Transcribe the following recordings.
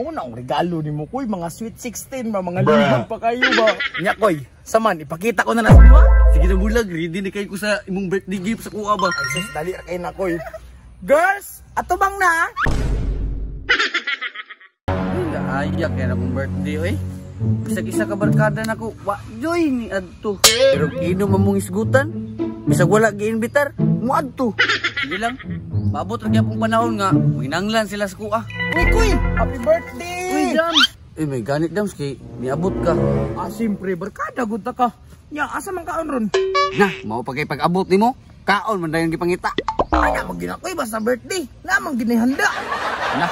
Mao na ang regalo nimo, koy, mga sweet 16 ba, mga lingkod pa kayo ba. Nya koy, saman ipakita ko na na sa imo. Sige na bulag, ready na kayo ko sa imong birthday gift sa kuha ba. Ay sus, dali ra kay na koy. Girls, atubang na. Ayak kaya na akong birthday oy. Bisag isa ka barkada nako, wa joy ni adto. Pero kino mamong isgutan, bisag wala giinbitar, mo adto. Sige lang, maabot ra gyapon panahon nga manginanglan sila sa kuha. Uy koy, happy birthday. Uy Dams. Eh may ganit Dams kay niabot ka. Ah siyempre, barkada gud ta ka. Nya asa man kaon ron? Na, mao pa kay pag-abot nimo, kaon man dayon gipangita. Ay na magina koy basta birthday. Na man ginihanda. Na.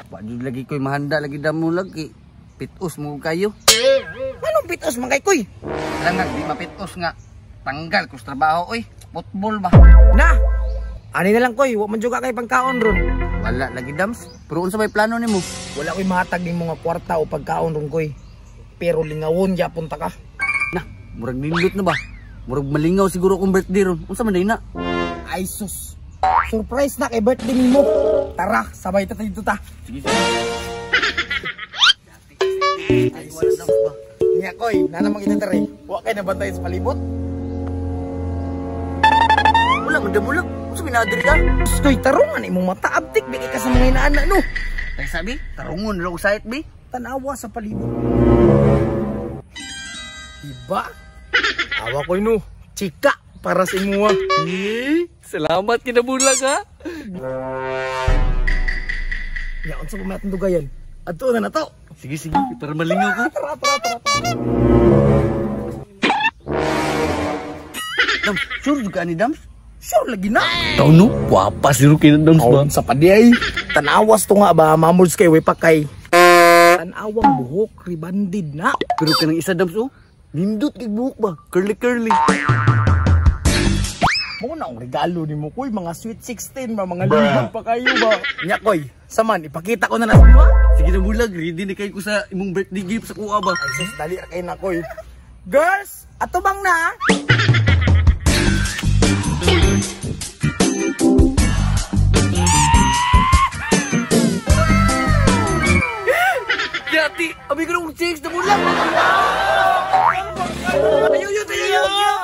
Wa jud lagi koy mahanda lagi damo lagi. Pitos mo kayo. Anong pitos man kay koy? Lang nga di mapitos nga tanggal ko sa trabaho oy. Football ba? Na. Ani na lang koy, wa man juga kay pagkaon ron. Wala lagi Dams. Pero unsa may plano nimo? Wala koy mahatag nimo nga kwarta o pagkaon ron koy. Pero lingawon gyapon ta ka. Na, murag nindot na ba? Murag malingaw siguro akong birthday ron. Unsa man day na? Ay sus. Surprise na kay birthday nimo. Tara, sabay ta dito ta. Sige sige. Ay sus. Nya koy, na namang kita dere. Wa kay nabantay sa palibot. Wala man damulag. Unsa may naa diri ka? Sus koy, tarungan imong mata abtik bi kay ka sa mga inaana no. Tay sabi, tarungon ra og site bi. Tanawa sa palibot. Diba? Awa koy no. Chika para sa imuha. Eh, salamat kinabulag ha. Ya, unsa pa may atong dugayan? Adto na na to. Sige sige, para malingaw ko. Tara, tara, tara. Dams, sure jud ka ani Dams? Sure lagi na. Taw no, gwapa si Ruki na Dams ba? Sa padi ay. Tanawas to nga ba, mamuls kay way pakay. Tanawang buhok, ribandid na. Pero kanang isa Dams oh, nindot kay buhok ba? Curly curly. Mao na ang regalo nimo koy, mga sweet 16 ba, mga lingkod pa kayo ba. Nya koy, saman ipakita ko na na sa imo. Sige na bulag, ready na kayo ko sa imong birthday gift sa kuha ba. Ay sus, dali ra kay na koy. Girls, atubang na. Yati, abi ko ng chicks na bulag. Ayo, ayo, ayo, ayo.